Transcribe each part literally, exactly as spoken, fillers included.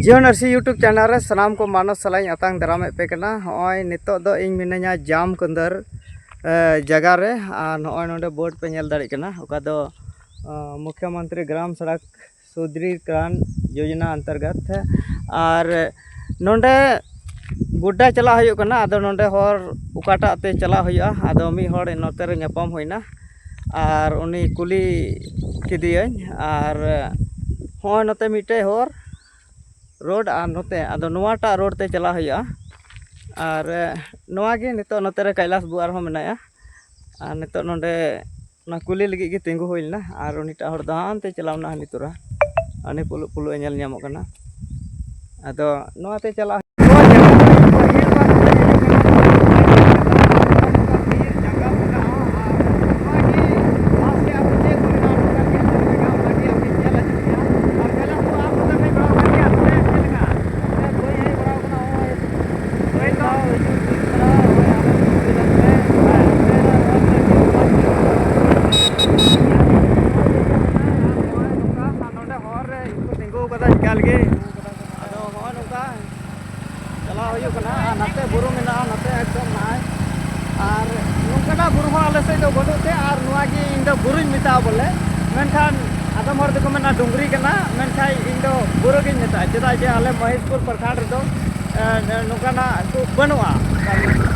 ᱡᱤᱭᱚᱱ ᱟᱹᱨᱥᱤ YouTube channel ᱨᱮ ᱥᱟᱱᱟᱢ ᱠᱚ ᱢᱟᱱᱚᱥ ᱥᱟᱞᱟᱜ ᱤᱧ ᱟᱛᱟᱝ ᱫᱟᱨᱟᱢᱮᱫ ᱯᱮ ᱠᱟᱱᱟ᱾ ᱦᱚᱸᱜᱼᱚᱭ ᱱᱤᱛᱚᱜ ᱫᱚ ᱤᱧ ᱢᱤᱱᱟᱹᱧᱟ ᱡᱟᱢ ᱠᱟᱹᱱᱫᱟᱹᱨ, ᱮ, ᱡᱟᱭᱜᱟ ᱨᱮ᱾ ᱟᱨ ᱱᱚᱜᱼᱚᱭ ᱱᱚᱰᱮ ᱵᱳᱨᱰ ᱯᱮ ᱧᱮᱞ ᱫᱟᱲᱮᱭᱟᱜ ᱠᱟᱱᱟ, ᱚᱠᱟ ᱫᱚ, ᱮ, ᱢᱩᱠᱷᱭᱚ ᱢᱚᱱᱛᱨᱤ ᱜᱨᱟᱢ ᱥᱚᱲᱚᱠ ᱥᱩᱫᱨᱤᱠᱨᱟᱱ ᱡᱳᱡᱚᱱᱟ ᱚᱱᱛᱚᱨᱜᱚᱛ᱾ ᱟᱨ ᱱᱚᱰᱮ ᱜᱳᱰᱰᱟ ᱪᱟᱞᱟᱜ ᱦᱩᱭᱩᱜ ᱠᱟᱱᱟ᱾ ᱟᱫᱚ ᱱᱚᱰᱮ ᱦᱚᱨ ᱚᱠᱟᱴᱟᱜ ᱛᱮ ᱪᱟᱞᱟᱜ ᱦᱩᱭᱩᱜᱼᱟ, ᱟᱫᱚ ᱢᱤᱫ ᱦᱚᱲ ᱱᱚᱛᱮ ᱨᱮ ᱧᱟᱯᱟᱢ ᱦᱩᱭᱱᱟ ᱟᱨ ᱩᱱᱤ ᱠᱩᱞᱤ ᱠᱮᱫᱮᱭᱟᱹᱧ᱾ ᱟᱨ ᱦᱚᱸᱜᱼᱚᱭ ᱱᱚᱛᱮ ᱢᱤᱫᱴᱮᱡ ᱦᱚᱨ, ᱨᱳᱰ, ᱟᱨ ᱱᱚᱛᱮ, ᱟᱫᱚ ᱱᱚᱣᱟᱴᱟᱜ ᱨᱳᱰ ᱛᱮ ᱪᱟᱞᱟᱜ ᱦᱩᱭᱩᱜᱼᱟ᱾ ᱟᱨ ᱱᱚᱣᱟ ᱜᱮ ᱱᱤᱛᱚᱜ ᱱᱚᱛᱮ ᱨᱮ ᱠᱟᱭᱞᱟᱥ ᱵᱩ ᱟᱨᱦᱚᱸ ᱢᱮᱱᱟᱭᱟ᱾ ᱟᱨ ᱱᱤᱛᱚᱜ ᱱᱚᱰᱮ ᱚᱱᱟ ᱠᱩᱞᱤ ᱞᱟᱹᱜᱤᱫ ᱜᱮ ᱛᱤᱸᱜᱩ ᱦᱩᱭ ᱞᱮᱱᱟ᱾ ᱟᱨ ᱩᱱᱤᱴᱟᱜ ᱦᱚᱲ ᱫᱚ ᱦᱟᱱᱛᱮ ᱪᱟᱞᱟᱣ ᱮᱱᱟ, ᱦᱟᱹᱱᱤ ᱛᱚᱨᱟ, ᱦᱟᱹᱱᱤ ᱯᱩᱞᱩᱜ ᱯᱩᱞᱩᱜ ᱮ ᱧᱮᱞ ᱧᱟᱢᱚᱜ ᱠᱟᱱᱟ᱾ ᱟᱫᱚ ᱱᱚᱣᱟ ᱛᱮ ᱪᱟᱞᱟᱜ ᱦᱩᱭᱩᱜᱼᱟ᱾ ᱱᱚᱰᱮ ᱦᱚᱨ ᱨᱮ ᱤᱧ ᱠᱚ ᱛᱤᱸᱜᱩ ᱟᱠᱟᱫᱟ ᱮᱠᱟᱞ ᱜᱮ᱾ ᱟᱫᱚ ᱱᱚᱜᱼᱚᱭ ᱱᱚᱝᱠᱟ ᱪᱟᱞᱟᱣ ᱦᱩᱭᱩᱜ ᱠᱟᱱᱟ᱾ ᱟᱨ ᱱᱟᱛᱮ ᱵᱩᱨᱩ ᱢᱮᱱᱟᱜᱼᱟ, ᱱᱟᱛᱮ ᱮᱠᱫᱚᱢ ᱱᱟᱭ᱾ ᱟᱨ ᱱᱚᱝᱠᱟᱱᱟᱜ ᱵᱩᱨᱩ ᱦᱚᱸ ᱟᱞᱮ ᱥᱮᱫ ᱫᱚ ᱵᱟᱹᱱᱩᱜ ᱛᱮ, ᱟᱨ ᱱᱚᱣᱟ ᱜᱮ ᱤᱧ ᱫᱚ ᱵᱩᱨᱩᱧ ᱢᱮᱛᱟᱜᱼᱟ ᱵᱚᱞᱮ᱾ ᱢᱮᱱᱠᱷᱟᱱ ᱟᱫᱚᱢ ᱦᱚᱲ ᱫᱚᱠᱚ ᱢᱮᱱᱟ ᱰᱩᱝᱨᱤ ᱠᱟᱱᱟ, ᱢᱮᱱᱠᱷᱟᱱ ᱤᱧ ᱫᱚ ᱵᱩᱨᱩ ᱜᱤᱧ ᱢᱮᱛᱟᱜᱼᱟ᱾ ᱪᱮᱫᱟᱜ ᱡᱮ ᱟᱞᱮ ᱢᱚᱦᱮᱥᱯᱩᱨ ᱯᱨᱚᱠᱷᱚᱸᱰ ᱨᱮᱫᱚ, ᱮ, ᱱᱚᱝᱠᱟᱱᱟᱜ ᱠᱚ ᱵᱟᱹᱱᱩᱜᱼᱟ,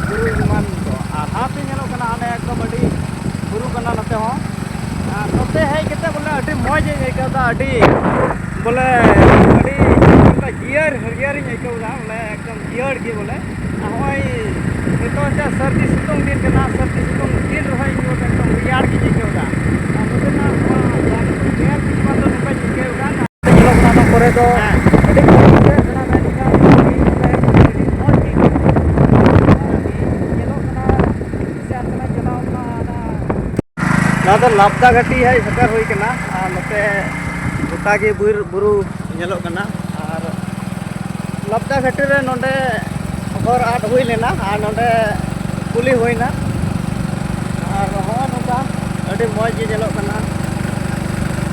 ᱵᱩᱨᱩ ᱮᱢᱟᱱ ᱫᱚ᱾ ᱟᱨ ᱦᱟᱱᱛᱮ ᱧᱮᱞᱚᱜ ᱠᱟᱱᱟ, ᱦᱟᱱᱮ ᱮᱠᱫᱚᱢ ᱟᱹᱰᱤ ᱵᱩᱨᱩ ᱠᱟᱱᱟ ᱱᱚᱛᱮ ᱦᱚᱸ᱾ ᱟᱨ ᱱᱚᱛᱮ ᱦᱮᱡ ᱠᱟᱛᱮ ᱵᱚᱞᱮ ᱟᱹᱰᱤ ᱢᱚᱡᱽ ᱤᱧ ᱟᱹᱭᱠᱟᱹᱣ ᱮᱫᱟ, ᱟᱹᱰᱤ ᱵᱚᱞᱮ ᱟᱹᱰᱤ ᱚᱱᱠᱟ ᱡᱤᱭᱟᱹᱲ ᱦᱟᱹᱨᱭᱟᱹᱲ ᱤᱧ ᱟᱹᱭᱠᱟᱹᱣ ᱮᱫᱟ, ᱵᱚᱞᱮ ᱮᱠᱫᱚᱢ ᱡᱤᱭᱟᱹᱲ ᱜᱮ ᱵᱚᱞᱮ᱾ ᱟᱨ ᱱᱚᱜᱼᱚᱭ ᱱᱤᱛᱚᱜ ᱮᱱᱛᱮ ᱥᱟᱹᱨᱫᱤ ᱥᱤᱛᱩᱝ ᱫᱤᱱ ᱠᱟᱱᱟ, ᱥᱟᱹᱨᱫᱤ ᱥᱤᱛᱩᱝ ᱫᱤᱱ ᱨᱮᱦᱚᱸ ᱤᱧ ᱫᱚ ᱮᱠᱫᱚᱢ ᱨᱮᱭᱟᱲ ᱜᱤᱧ ᱟᱹᱭᱠᱟᱹᱣ ᱮᱫᱟ᱾ ᱟᱨ ᱱᱚᱛᱮᱱᱟᱜ ᱱᱚᱣᱟ ᱧᱮᱞ ᱠᱟᱛᱮ ᱫᱚ ᱱᱚᱝᱠᱟᱧ ᱟᱹᱭᱠᱟᱹᱣ ᱮᱫᱟ᱾ ᱧᱮᱞᱚᱜ ᱠᱟᱱᱟ ᱚᱱᱟ ᱠᱚᱨᱮ ᱫᱚ ᱦᱮᱸ᱾ ᱟᱹᱰᱤ ᱢᱚᱡᱽ ᱜᱮ ᱠᱟᱱᱟ, ᱢᱮᱱᱠᱷᱟᱱ ᱟᱹᱰᱤ ᱢᱚᱡᱽ ᱜᱮ ᱧᱮᱞᱚᱜ ᱠᱟᱱᱟ᱾ ᱥᱮ ᱟᱨ ᱛᱮᱞᱟᱧ ᱪᱟᱞᱟᱣ ᱞᱮᱱᱟ ᱚᱱᱟ ᱱᱚᱣᱟ ᱫᱚ ᱞᱟᱵᱫᱟ ᱜᱷᱟᱹᱴᱤ ᱦᱮᱡ ᱥᱮᱴᱮᱨ ᱦᱩᱭ ᱠᱟᱱᱟ᱾ ᱟᱨ ᱱᱚᱛᱮ ᱜᱚᱴᱟ ᱜᱮ ᱵᱤᱨ ᱵᱩᱨᱩ ᱧᱮᱞᱚᱜ ᱠᱟᱱᱟ᱾ ᱟᱨ ᱞᱟᱵᱫᱟ ᱜᱷᱟᱹᱴᱤ ᱨᱮ ᱱᱚᱰᱮ ᱦᱚᱨ ᱟᱫ ᱦᱩᱭ ᱞᱮᱱᱟ ᱟᱨ ᱱᱚᱰᱮ ᱠᱩᱞᱤ ᱦᱩᱭᱱᱟ᱾ ᱟᱨ ᱦᱚᱸᱜᱼᱚ ᱱᱚᱝᱠᱟ ᱟᱹᱰᱤ ᱢᱚᱡᱽ ᱜᱮ ᱧᱮᱞᱚᱜ ᱠᱟᱱᱟ᱾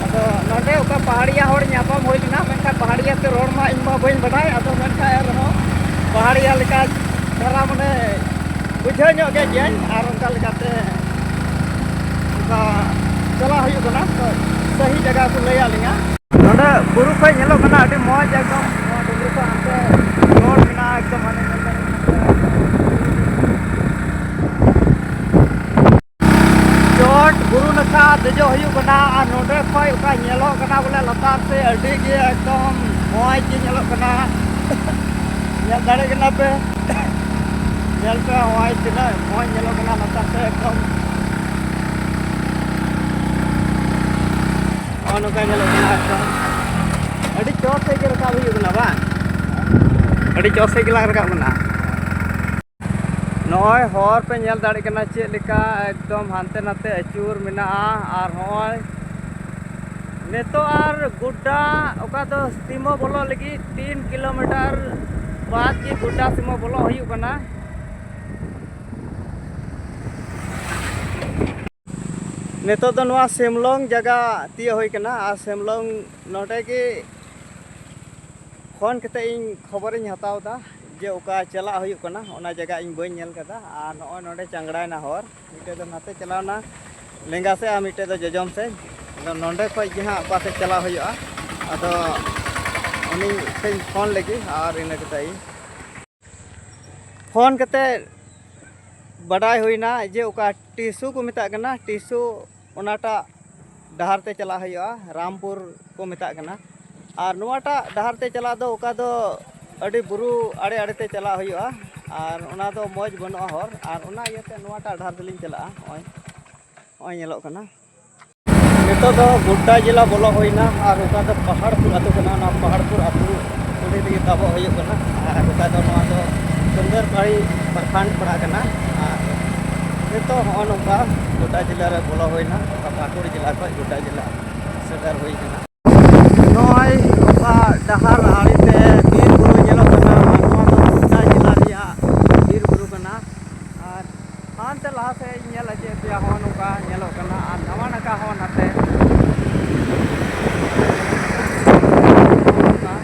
ᱟᱫᱚ ᱱᱚᱰᱮ ᱚᱠᱟ ᱯᱟᱦᱟᱲᱤᱭᱟ ᱦᱚᱲ ᱧᱟᱯᱟᱢ ᱦᱩᱭ ᱞᱮᱱᱟ, ᱢᱮᱱᱠᱷᱟᱱ ᱯᱟᱦᱟᱲᱤ ᱪᱤᱠᱟᱹᱛᱮ ᱨᱚᱲ ᱢᱟ ᱤᱧ ᱢᱟ ᱵᱟᱹᱧ ᱵᱟᱰᱟᱭ, ᱟᱫᱚ ᱢᱮᱱᱠᱷᱟᱱ ᱮᱱ ᱨᱮᱦᱚᱸ ᱯᱟᱦᱟᱲᱤᱭᱟ ᱞᱮᱠᱟ ᱫᱷᱟᱨᱟ ᱢᱟᱱᱮ ᱵᱩᱡᱷᱟᱹᱣ ᱧᱚᱜ ᱜᱮ ᱜᱤᱭᱟᱹᱧ, ᱟᱨ ᱚᱱᱠᱟ ᱞᱮᱠᱟᱛᱮ ᱚᱱᱠᱟ ᱪᱟᱞᱟᱜ ᱦᱩᱭᱩᱜ ᱠᱟᱱᱟ᱾ ᱛᱚ ᱥᱟᱹᱦᱤ ᱡᱟᱭᱜᱟ ᱠᱚ ᱞᱟᱹᱭ ᱟᱹᱞᱤᱧᱟ᱾ ᱱᱚᱰᱮ ᱵᱩᱨᱩ ᱠᱷᱚᱱ ᱧᱮᱞᱚᱜ ᱠᱟᱱᱟ ᱟᱹᱰᱤ ᱢᱚᱡᱽ ᱮᱠᱫᱚᱢ, ᱱᱚᱣᱟ ᱰᱩᱝᱨᱤ ᱠᱷᱚᱱ ᱦᱟᱱᱛᱮ ᱪᱚᱴ ᱢᱮᱱᱟᱜᱼᱟ ᱮᱠᱫᱚᱢ, ᱦᱟᱱᱮ ᱧᱮᱞ ᱫᱟᱲᱮᱭᱟᱜ ᱠᱟᱱᱟ᱾ ᱪᱚᱴ ᱵᱩᱨᱩ ᱱᱟᱠᱷᱟ ᱫᱮᱡᱚᱜ ᱦᱩᱭᱩᱜ ᱠᱟᱱᱟ, ᱟᱨ ᱱᱚᱰᱮ ᱠᱷᱚᱡ ᱚᱠᱟ ᱧᱮᱞᱚᱜ ᱠᱟᱱᱟ ᱵᱚᱞᱮ ᱞᱟᱛᱟᱨ ᱥᱮ ᱟᱹᱰᱤ ᱜᱮ ᱮᱠᱫᱚᱢ ᱢᱚᱡᱽ ᱜᱮ ᱧᱮᱞᱚᱜ ᱠᱟᱱᱟ᱾ ᱧᱮᱞ ᱫᱟᱲᱮᱭᱟᱜ ᱠᱟᱱᱟ ᱯᱮ, ᱧᱮᱞ ᱯᱮ ᱱᱚᱜᱼᱚᱭ ᱛᱤᱱᱟᱹᱜ ᱢᱚᱡᱽ ᱧᱮᱞᱚᱜ ᱠᱟᱱᱟ ᱞᱟᱛᱟᱨ ᱥᱮ ᱮᱠᱫᱚᱢ᱾ ᱱᱚᱜᱼᱚ ᱱᱚᱝᱠᱟ ᱧᱮᱞᱚᱜ ᱠᱟᱱᱟ ᱮᱠᱫᱚᱢ᱾ ᱟᱹᱰᱤ ᱪᱚᱴ ᱥᱮᱫ ᱜᱮ ᱨᱟᱠᱟᱵ ᱦᱩᱭᱩᱜ ᱠᱟᱱᱟ ᱵᱟᱝ? ᱟᱹᱰᱤ ᱪᱚᱴ ᱥᱮᱫ ᱜᱮᱞᱟᱝ ᱨᱟᱠᱟᱵ ᱠᱟᱱᱟ᱾ ᱱᱚᱜᱼᱚᱭ ᱦᱚᱨ ᱯᱮ ᱧᱮᱞ ᱫᱟᱲᱮᱭᱟᱜ ᱠᱟᱱᱟ ᱪᱮᱫ ᱞᱮᱠᱟ ᱮᱠᱫᱚᱢ ᱦᱟᱱᱛᱮ ᱱᱟᱛᱮ ᱟᱹᱪᱩᱨ ᱢᱮᱱᱟᱜᱼᱟ᱾ ᱟᱨ ᱱᱚᱜᱼᱚᱭ ᱱᱤᱛᱚᱜ ᱟᱨ ᱜᱚᱰᱰᱟ ᱚᱠᱟ ᱫᱚ ᱥᱤᱢᱟᱹ ᱵᱚᱞᱚᱜ ᱞᱟᱹᱜᱤᱫ ᱛᱤᱱ ᱠᱤᱞᱳᱢᱤᱴᱟᱨ ᱵᱟᱫ ᱜᱮ ᱜᱚᱰᱰᱟ ᱥᱤᱢᱟᱹ ᱵᱚᱞᱚᱜ ᱦᱩᱭᱩᱜ ᱠᱟᱱᱟ᱾ ᱱᱤᱛᱚᱜ ᱫᱚ ᱱᱚᱣᱟ ᱥᱮᱢᱞᱚᱝ ᱡᱟᱭᱜᱟ ᱛᱤᱭᱳᱜ ᱦᱩᱭ ᱠᱟᱱᱟ, ᱟᱨ ᱥᱮᱢᱞᱚᱝ ᱱᱚᱰᱮ ᱜᱮ ᱯᱷᱳᱱ ᱠᱟᱛᱮ ᱤᱧ ᱠᱷᱚᱵᱚᱨᱤᱧ ᱦᱟᱛᱟᱣ ᱮᱫᱟ ᱡᱮ ᱚᱠᱟ ᱪᱟᱞᱟᱜ ᱦᱩᱭᱩᱜ ᱠᱟᱱᱟ, ᱚᱱᱟ ᱡᱟᱭᱜᱟ ᱤᱧ ᱵᱟᱹᱧ ᱧᱮᱞ ᱠᱟᱫᱟ᱾ ᱟᱨ ᱱᱚᱜᱼᱚᱭ ᱱᱚᱰᱮ ᱪᱟᱝᱲᱟᱭᱮᱱᱟ ᱦᱚᱨ, ᱢᱤᱫᱴᱮᱡ ᱫᱚ ᱱᱟᱛᱮ ᱪᱟᱞᱟᱣᱱᱟ ᱞᱮᱸᱜᱟ ᱥᱮᱫ ᱟᱨ ᱢᱤᱫᱴᱮᱡ ᱫᱚ ᱡᱚᱡᱚᱢ ᱥᱮᱫ᱾ ᱟᱫᱚ ᱱᱚᱰᱮ ᱠᱷᱚᱡ ᱜᱮ ᱦᱟᱸᱜ ᱚᱠᱟ ᱥᱮᱫ ᱪᱟᱞᱟᱜ ᱦᱩᱭᱩᱜᱼᱟ, ᱟᱫᱚ ᱩᱱᱤ ᱴᱷᱮᱱ ᱯᱷᱳᱱ ᱞᱮᱜᱮ ᱟᱨ ᱤᱱᱟᱹ ᱠᱟᱛᱮ ᱤᱧ ᱯᱷᱳᱱ ᱠᱟᱛᱮ ᱵᱟᱰᱟᱭ ᱦᱩᱭᱱᱟ ᱡᱮ ᱚᱠᱟ ᱴᱤᱥᱩ ᱠᱚ ᱢᱮᱛᱟᱜ ᱠᱟᱱᱟ, ᱴᱤᱥᱩ ᱚᱱᱟᱴᱟᱜ ᱰᱟᱦᱟᱨ ᱛᱮ ᱪᱟᱞᱟᱜ ᱦᱩᱭᱩᱜᱼᱟ, ᱨᱟᱢᱯᱩᱨ ᱠᱚ ᱢᱮᱛᱟᱜ ᱠᱟᱱᱟ᱾ ᱟᱨ ᱱᱚᱣᱟᱴᱟᱜ ᱰᱟᱦᱟᱨ ᱛᱮ ᱪᱟᱞᱟᱜ ᱫᱚ ᱚᱠᱟ ᱫᱚ ᱟᱹᱰᱤ ᱵᱩᱨᱩ ᱟᱲᱮ ᱟᱲᱮ ᱛᱮ ᱪᱟᱞᱟᱜ ᱦᱩᱭᱩᱜᱼᱟ, ᱟᱨ ᱚᱱᱟ ᱫᱚ ᱢᱚᱡᱽ ᱵᱟᱹᱱᱩᱜᱼᱟ ᱦᱚᱨ, ᱟᱨ ᱚᱱᱟ ᱤᱭᱟᱹᱛᱮ ᱱᱚᱣᱟᱴᱟᱜ ᱰᱟᱦᱟᱨ ᱛᱮᱞᱤᱧ ᱪᱟᱞᱟᱜᱼᱟ᱾ ᱱᱚᱜᱼᱚᱭ, ᱱᱚᱜᱼᱚᱭ ᱧᱮᱞᱚᱜ ᱠᱟᱱᱟ᱾ ᱱᱤᱛᱚᱜ ᱫᱚ ᱜᱳᱰᱰᱟ ᱡᱮᱞᱟ ᱵᱚᱞᱚ ᱦᱩᱭᱱᱟ, ᱟᱨ ᱚᱠᱟ ᱫᱚ ᱯᱟᱦᱟᱲᱯᱩᱨ ᱟᱹᱛᱩ ᱠᱟᱱᱟ, ᱚᱱᱟ ᱯᱟᱦᱟᱲᱯᱩᱨ ᱟᱹᱛᱩ ᱠᱩᱞᱦᱤ ᱛᱮᱜᱮ ᱛᱟᱵᱚᱜ ᱦᱩᱭᱩᱜ ᱠᱟᱱᱟ᱾ ᱟᱨ ᱚᱠᱟ ᱫᱚ ᱱᱚᱣᱟ ᱫᱚ ᱥᱩᱱᱫᱚᱨ ᱯᱟᱹᱲᱤ ᱯᱨᱚᱠᱷᱚᱸᱰ ᱯᱟᱲᱟᱜ ᱠᱟᱱᱟ᱾ ᱟᱨ ᱱᱤᱛᱚᱜ ᱦᱚᱸᱜᱼᱚ ᱱᱚᱝᱠᱟ ᱜᱳᱰᱰᱟ ᱡᱮᱞᱟ ᱨᱮ ᱵᱚᱞᱚ ᱦᱩᱭᱱᱟ, ᱚᱠᱟ ᱯᱟᱹᱠᱩᱲ ᱡᱮᱞᱟ ᱠᱷᱚᱱ ᱜᱳᱰᱰᱟ ᱡᱮᱞᱟ ᱥᱮᱴᱮᱨ ᱦᱩᱭ ᱠᱟᱱᱟ᱾ ᱱᱚᱜᱼᱚᱭ ᱚᱠᱟ ᱰᱟᱦᱟᱨ ᱟᱲᱮᱛᱮ ᱵᱤᱨ ᱵᱩᱨᱩ ᱧᱮᱞᱚᱜ ᱠᱟᱱᱟ, ᱱᱚᱣᱟ ᱫᱚ ᱜᱳᱰᱰᱟ ᱡᱮᱞᱟ ᱨᱮᱭᱟᱜ ᱵᱤᱨ ᱵᱩᱨᱩ ᱠᱟᱱᱟ᱾ ᱟᱨ ᱦᱟᱱᱛᱮ ᱞᱟᱦᱟ ᱥᱮᱫ ᱤᱧ ᱧᱮᱞ ᱦᱚᱪᱚᱭᱮᱫ ᱯᱮᱭᱟ, ᱦᱚᱸ ᱱᱚᱝᱠᱟ ᱧᱮᱞᱚᱜ ᱠᱟᱱᱟ᱾ ᱟᱨ ᱱᱟᱣᱟ ᱱᱟᱠᱷᱟ ᱦᱚᱸ ᱱᱟᱛᱮ ᱱᱚᱝᱠᱟ